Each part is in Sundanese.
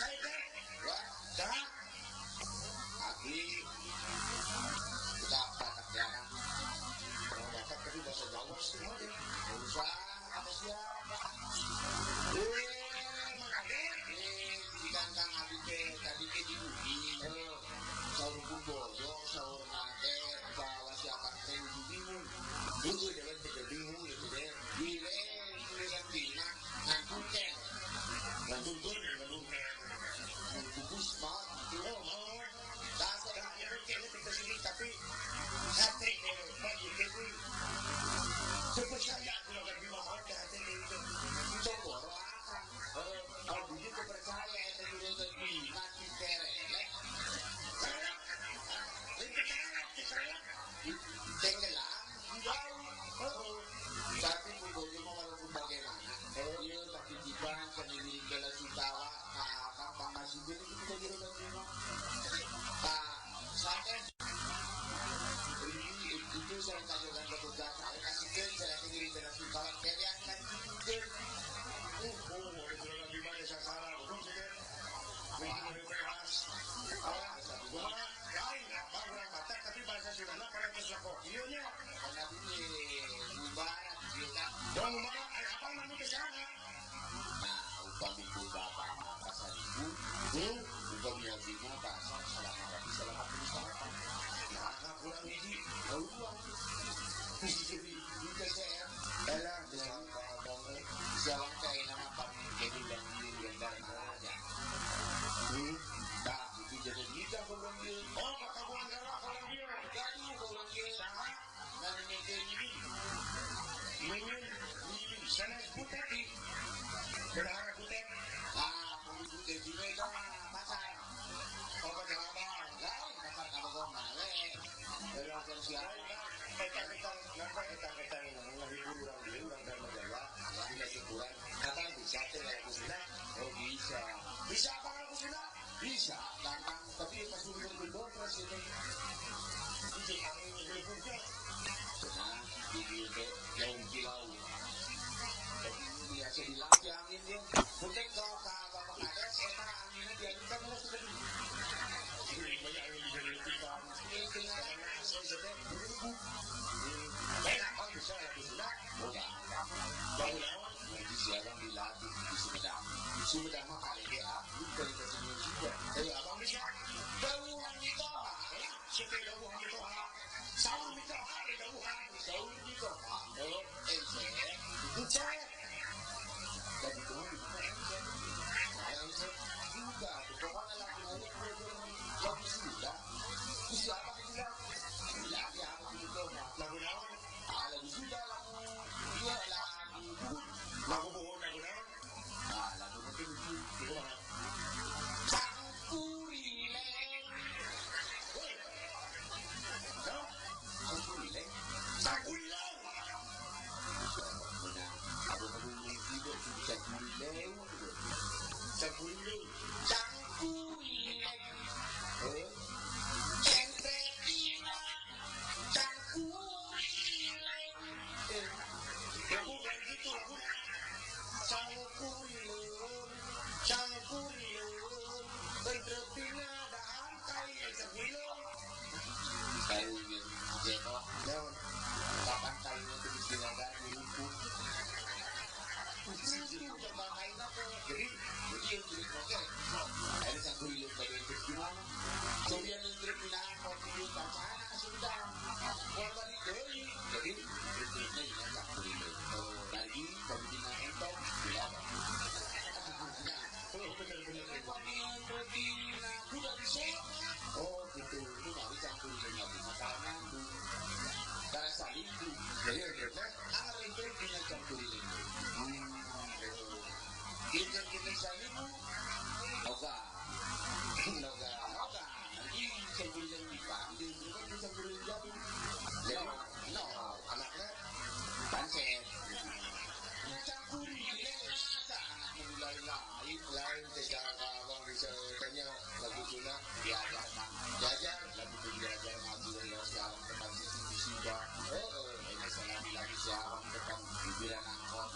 Saya teh. Wah, saha? Abdi kita Batak ya kan. Orang Batak tapi bahasa Jawa sih mah deh. Usah apa siapa? Makanya jika kang abdi teh tadi teh diuji. Saur bojo, saur nate bahwa siapa teh bingung. Itu jangan pikir bingung gitu deh. Gile tulisan dina ngantuken. Ngantuken, ngantuken. Bubus mah oh mau. Dasar kene kita sini tapi hati bagi itu sepercaya aku akan bima hati hati itu coba akan kalau begitu percaya itu itu mati terelek tenggelam jauh tapi pun mau walaupun bagaimana dia tapi tiba sendiri bela sungkawa abang bang masih itu kita jadi bima Pak saya itu saya tanyakan ke tugas saya kasih ke saya sendiri bela sungkawa kalian kan oh itu lagi mana sasaran betul sih lain abang orang Batak tapi bahasa Sunda pada terus kieu nya karena ini mubarak dia kan dong mubarak abang mah teu saha nah upami ku bapak mah pasaribu upami abdi mah pasar selama rapi selama puluh nah kurang hiji uang jadi ITCM elah abang siawang teh nama pami jadi yang yang dari aja nah itu jadi nikah orang dia oh kakabuan darah orang dia gaduh orang dia saha nah ini ini mimin sanes butet di bendahara butet ah butet di mereka pasar oh pasar abang lain pasar kabogong we dari siapa etang-etang nampak etang-etang ngahibur urang dieu urang Dharma Jaya dina syukuran abang bisa teh lagu Sunda oh bisa bisa abang lagu Sunda bisa gampang tapi pas udah berdopres itu itu angin gelebugnya nah di teh jauh kilau tapi biasa dilatih angin dia mungkin kalau ke bapak kades eta anginnya dianginkan mulai sudah banyak angin bisa dilatihkan karena asal sudah berubah abang bisa lagu Sunda oh gampang bau naon nanti siapa dilatih di Sumedang Sumedang mah kali dia abdi kali ke sini juga abang bisa dawuhan mitoha sete dawuhan mitoha saur mitoha dawuhan saur mitoha oh ence ence dan itu ence nah ence juga pokoknya lagu lagu Sunda siapa itu lagu apa itu lagu naon ah lagu Sunda lagu dua lagu buhun lagu buhun lagu naon ah lagu mungkin itu mana Cangkurileng Cangkurileng Cangkurileng menang abu-abu mimpi Cangkurileng Cangkurileng Cangkurileng Centretina Cangkurileng lagu kayak gitu lagu Cangkurileng Cangkurileng Centretina daan kai Cangkurileng kayu jeko naon kapan kayunya itu disilakan dirumput itu coba kayu apa jadi yang jadi oke akhirnya Cangkurileng pada itu gimana kemudian yang terpindah kopi kacana sudah mau balik deui jadi bentuknya dengan Cangkurileng lagi pembina entong dilarang oh benar-benar pembina kuda disona oh gitu itu baru Cangkurileng lagi masalah nyambung karena saling jadi yang anggar itu punya Cangkurileng kita kita salimu oga oga oga nanti Cangkurileng dipanggil kan Cangkurileng jadul jadi no anaknya panset Cangkurileng masa anaknya lain-lain lain tidak abang bisa tanya lagu Sunda diajar diajar lagu diajar ngaji ya siapa depan sisi Sunda ini saya lagi siapa depan bibiran angkot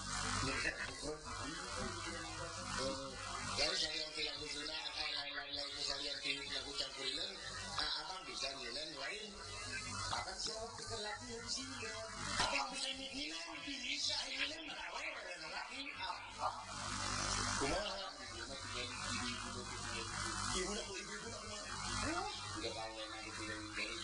jadi saya lagu Sunda lain-lain misalnya lagu cangkurileung abang bisa nyilen lain Abang siapa pikir lagi yang silen abang bisa nyilen bisa nyilen merawe lagi kumaha ibu nak ibu nak kumaha udah bawa enak itu yang dari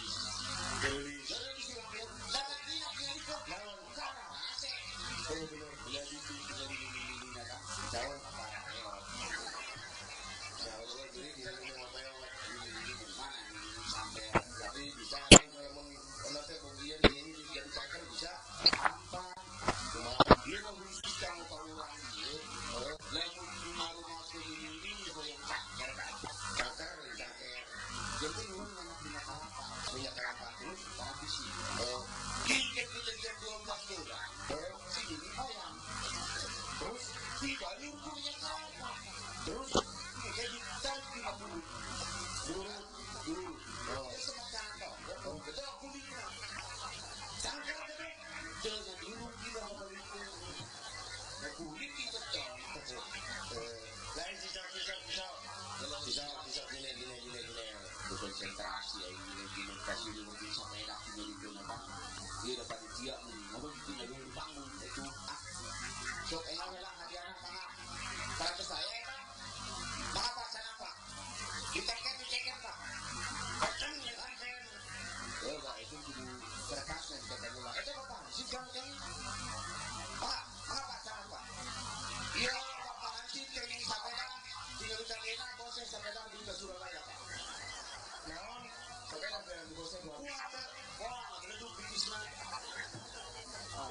konsentrasi ya ini kasih di mungkin sampai enak di apa dia dapat dia ngomong bikin lagi bangun itu ah sok enak lah hadiah anak para saya pak apa sana pak ditekan dicekan pak kan ya pak itu kudu kertasnya ditekan ulang itu apa sih kan pak apa sana pak iya pak nanti training sampai tinggal enak bosnya sampai di Surabaya pak. Naon, sepeda yang di bosnya dua. Wah, itu bisnis. Ah,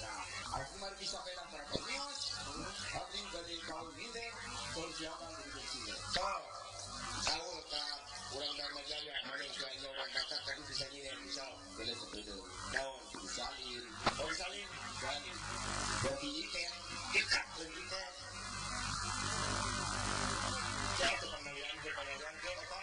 nah, aku mari bisa sepeda para konios. Abdi dari kaum ini, kalau siapa dari sini. So, tahu ka urang Dharma Jaya, manusia orang Batak tadi bisa nyine bisa. Boleh sepeda. Naon, disalin. Oh, disalin. Salin. Berarti iket, ikat, ikat. Siapa penalian ke apa?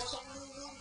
Kosong